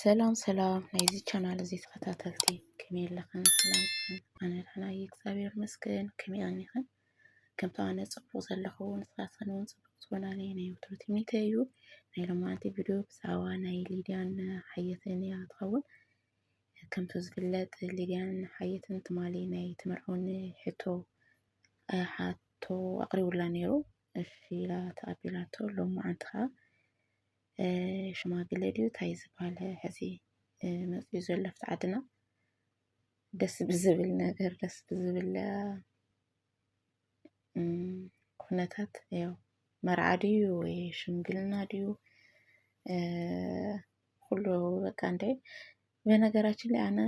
ሰላም ሰላም ናይዚ ቻናል እዚ ተኸታተልቲ፣ ከመይ ኣለኽን? ሰላም ኣለኽን? ኣነ ደሕና እየ እግዚኣብሔር ይመስገን። ከመይ ኣኒኽን? ከምቲ ኣነ ጽቡቕ ዘለኹ ንስኻትክን እውን ጽቡቕ ትኾናለይ ናይ ወትሩ ትምኒተይ እዩ። ናይ ሎማዓንቲ ቪድዮ ብዛዕባ ናይ ሊድያን ሓየትን እያ ትኸውን። ከምቲ ዝፍለጥ ሊድያን ሓየትን ትማሊ ናይ ትምርዓወኒ ሕቶ ሕቶ ኣቕሪቡላ ነይሩ። እሺ ኢላ ተቐቢላቶ። ሎማዓንቲ ኸዓ ሽማግለ ድዩ እንታይ ዝበሃል ሕዚ መፂኡ ዘሎ ኣብቲ ዓድና፣ ደስ ብዝብል ነገር፣ ደስ ብዝብል ኩነታት፣ ያው መርዓ ድዩ ወይ ሽምግልና ድዩ፣ ኩሉ በቃ እንደ በነገራችን ላይ ኣነ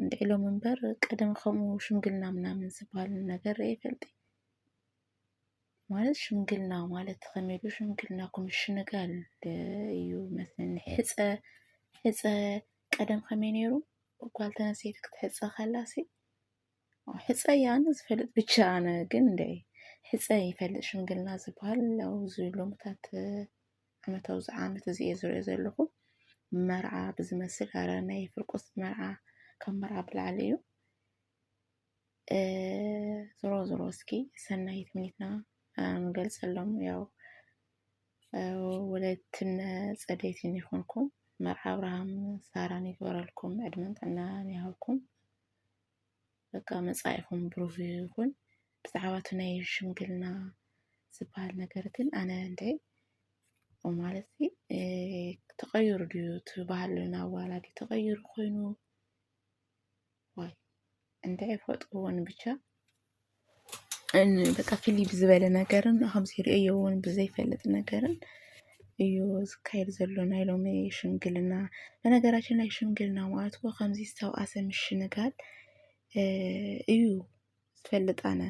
እንደ ኢሎም እምበር ቀደም ከምኡ ሽምግልና ምናምን ዝበሃል ነገር ርእየ ይፈልጥ። ማለት ሽምግልና ማለት ከመይ ኢሉ ሽምግልና እኮ ምሽንጋል እዩ መስለኒ። ሕፀ ሕፀ ቀደም ከመይ ነይሩ? ጓል ተነስተይቲ ክትሕፀ ከላሲ ሕፀ እያ ኣነ ዝፈልጥ ብቻ። ኣነ ግን እንደ ሕፀ ይፈልጥ ሽምግልና ዝበሃል ኣብዚ ሎምታት ዓመት ኣብዚ ዓመት እዚ እየ ዝሪኦ ዘለኹ። መርዓ ብዝመስል ኣረ ናይ ፍርቁስ መርዓ ካብ መርዓ ብላዕሊ እዩ። ዞሮ ዞሮ እስኪ ሰናይ ትምኒትና ንገልፀሎም። ያው ወለድትን ፀደይትን ይኹንኩም። መርዓ ኣብርሃም ሳራን ይግበረልኩም፣ ዕድመን ጥዕናን ይሃብኩም። በቃ መፃኢኹም ብሩህ ይኹን። ብዛዕባ እቲ ናይ ሽምግልና ዝበሃል ነገር ግን ኣነ እንደ ማለት ተቐይሩ ድዩ እቲ ባህልና ዋላ ድዩ ተቐይሩ ኮይኑ ዋይ እንደ ኣይፈልጥዎን ብቻ በቃ ፍልይ ብዝበለ ነገርን ከምዚ ርእዮ እውን ብዘይፈልጥ ነገርን እዩ ዝካየድ ዘሎ ናይ ሎሚ ሽምግልና። በነገራችን ናይ ሽምግልና ማለት እኮ ከምዚ ዝተብኣሰ ምሽንጋል እዩ ዝፈልጥ ኣነ።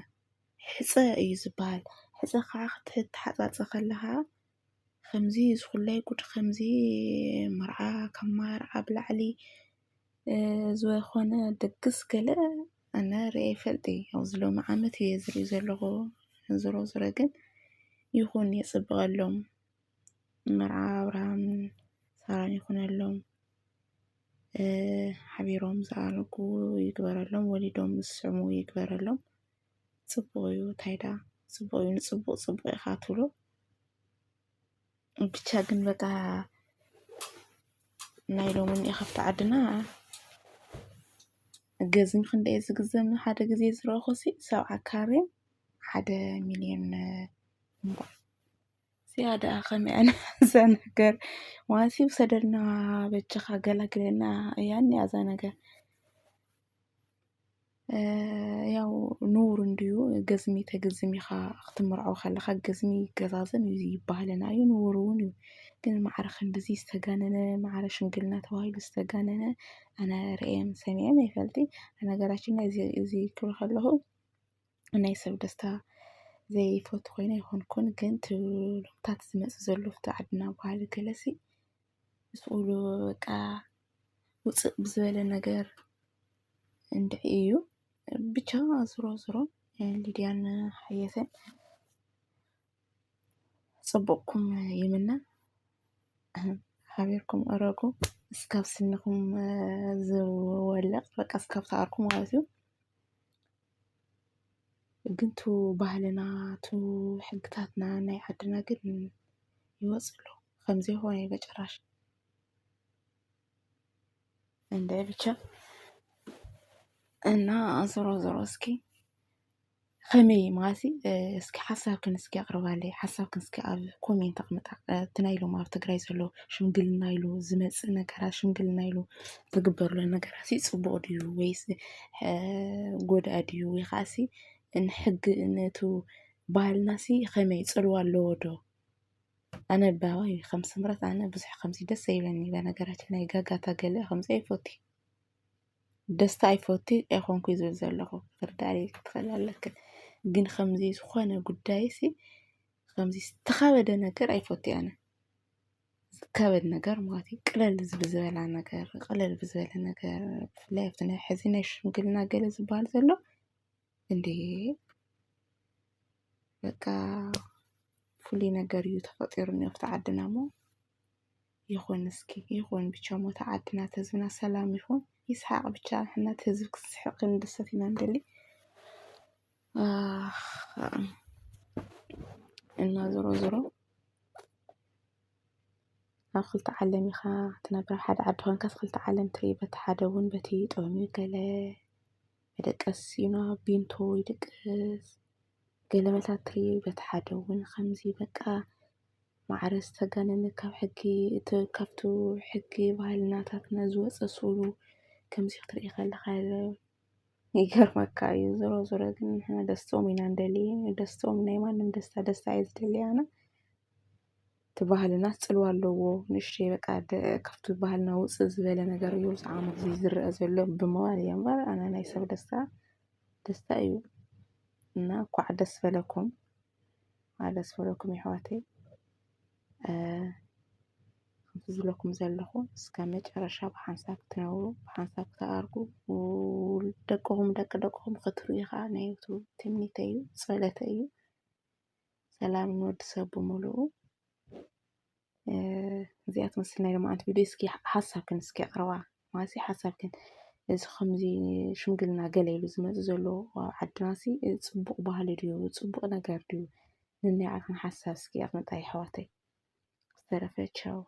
ሕፀ እዩ ዝበሃል። ሕፀ ከዓ ክትተሓፃፀ ከለኻ ከምዚ ዝኹላይ ጉድ ከምዚ መርዓ ካብ መርዓ ብላዕሊ ዝኾነ ድግስ ገለ ኣነ ርኤ ይፈልጥ እየ። ኣብዚ ሎሚ ዓመት እየ ዝርኢ ዘለኹ። ዝሮ ዝረ ግን ይኹን የፅብቐሎም። መርዓ ኣብርሃም ሳራን ይኹነሎም። ሓቢሮም ዝኣረጉ ይግበረሎም። ወሊዶም ዝስዕሙ ይግበረሎም። ፅቡቕ እዩ። እንታይ ደኣ ፅቡቕ እዩ። ንፅቡቕ ፅቡቕ ኢኻ ትብሎ። ብቻ ግን በቃ ናይ ሎሚ እኒኦ ካብቲ ዓድና ገዝሚ ክንደይ ዝግዘም ሓደ ግዜ ዝረእኹ ሲ ሰብዓ ካሬ ሓደ ሚልዮን እምበር። እዚኣ ደኣ ከመይ ኣነ እዛ ነገር ዋሲ ውሰደልና በጃኻ ገላግለና እያ እኒኣ እዛ ነገር። ያው ንውር እንድዩ ገዝሚ ተግዝም ኢኻ ክትምርዖ ከለኻ ገዝሚ ይገዛዘም እዩ ይባህልና እዩ ንውር እውን እዩ። ግን ማዕረ ክንድዚ ዝተጋነነ ማዕረ ሽምግልና ተባሂሉ ዝተጋነነ ኣነ ርእየም ሰሚዐም ኣይፈልጢ። ነገራችን እዚ ክብል ከለኹ ናይ ሰብ ደስታ ዘይፈቱ ኮይነ ኣይኮንኩን ግን ትብሉ ሎምታት ዝመፅእ ዘሎ ኣብቲ ዓድና ባህሊ ገለሲ ምስኡሉ በቃ ውፅእ ብዝበለ ነገር እንድዒ እዩ። ብቻ ዝሮ ዝሮ ሊድያን ሓየትን ፅቡቕኩም ይምነ። ሓቢርኩም እረጉ እስካብ ስንኹም ዝወልቕ በቃ እስካብ ተኣርኩ ማለት እዩ። ግን ቱ ባህልና ቱ ሕግታትና ናይ ዓድና ግን ይወፅ ኣሎ ከምዚ ይኾነ በጭራሽ። እንደ ብቻ እና ዞሮ ዞሮ እስኪ ከመይ ማለት እስኪ ሓሳብክን እስኪ ኣቕርባለይ ሓሳብክን እስኪ ኣብ ኮሜንት ኣቕምጣ። እቲ ናይ ሎም ኣብ ትግራይ ዘሎ ሽምግልና ኢሉ ዝመፅእ ነገራት ሽምግልና ኢሉ ዝግበርሎ ነገራት ሲ ፅቡቕ ድዩ ወይስ ጎዳእ ድዩ ወይ ከዓ ሲ ንሕጊ ነቱ ባህልና ሲ ከመይ ፅልዋ ኣለዎ ዶ? ኣነ ባባይ ከም ስምረት ኣነ ብዙሕ ከምዚ ደስ ዘይብለኒ በነገራችን ናይ ጋጋታ ገለ ከምዚ ኣይፈቲ ደስታ ኣይፈቲ ኣይኮንኩ ዝብል ዘለኹ ክርዳእ ክትኽእል ኣለክ ግን ከምዚ ዝኾነ ጉዳይ ሲ ከምዚ ዝተኸበደ ነገር ኣይፈቲ ኣነ ዝከበድ ነገር ማለት እዩ ቅለል ዝብዝበላ ነገር ቅለል ብዝበለ ነገር ብፍላይ ኣብቲ ናይ ሕዚ ናይ ሽምግልና ገለ ዝበሃል ዘሎ እንዴ በቃ ፍሉይ ነገር እዩ ተፈጢሩ እኒኦ ኣብቲ ዓድና እሞ ይኹን እስኪ ይኹን ብቻ ሞታ ዓድና ተዝብና ሰላም ይኹን ይስሓቕ ብቻ። ሕና እቲ ህዝቢ ክስሕቕ ክንድሰት ኢና ንደሊ። እና ዞሮ ዞሮ ኣብ ክልተ ዓለም ኢኻ ትነብር። ሓደ ዓዲ ኮንካስ ክልተ ዓለም ትርኢ። በቲ ሓደ እውን በቲ ጠምዩ ገለ መደቀስ ዩና ቢንቶ ይድቅስ ገለ መታት ትርኢ። በቲ ሓደ እውን ከምዚ በቃ ማዕረ ዝተጋነነ ካብ ሕጊ እቲ ካብቱ ሕጊ ባህልናታትና ዝወፀ ስእሉ ከምዚ ክትርኢ ከለካ ይገርመካ እዩ። ዞሮ ዞሮ ግን ንሕና ደስተኦም ኢና ንደሊ። ደስተኦም ናይ ማንም ደስታ ደስታ እየ ዝደሊ ኣነ። እቲ ባህልና ፅልዋ ኣለዎ። ንእሽተይ በቃ ካብቲ ባህልና ውፅእ ዝበለ ነገር እዩ። ዝዓመት ዝረአ ዘሎ ብምባል እየ እምበር ኣነ ናይ ሰብ ደስታ ደስታ እዩ። እና እንኳዕ ደስ በለኩም። ደስ በለኩም የሕዋተይ። ከምቲ ዝብለኩም ዘለኹ እስከ መጨረሻ ብሓንሳብ ክትነብሩ ብሓንሳብ ክትኣርጉ ደቅኹም ደቂ ደቅኹም ክትርእዩ ከዓ ናይ ትምኒተይ እዩ፣ ፀለተይ እዩ። ሰላም ንወዲ ሰብ ብምሉኡ። እዚኣ ትመስል ናይ ሎማዓንቲ ቪድዮ። እስኪ ሓሳብክን እስኪ ኣቕርባ ማሲ ሓሳብክን። እዚ ከምዚ ሽምግልና ገለ ኢሉ ዝመፅ ዘሎ ኣብ ዓድናሲ ፅቡቕ ባህሊ ድዩ ፅቡቕ ነገር ድዩ? ንናይ ዓኽን ሓሳብ እስኪ ኣቕምጣ የሕዋተይ። ዝተረፈ ቻው።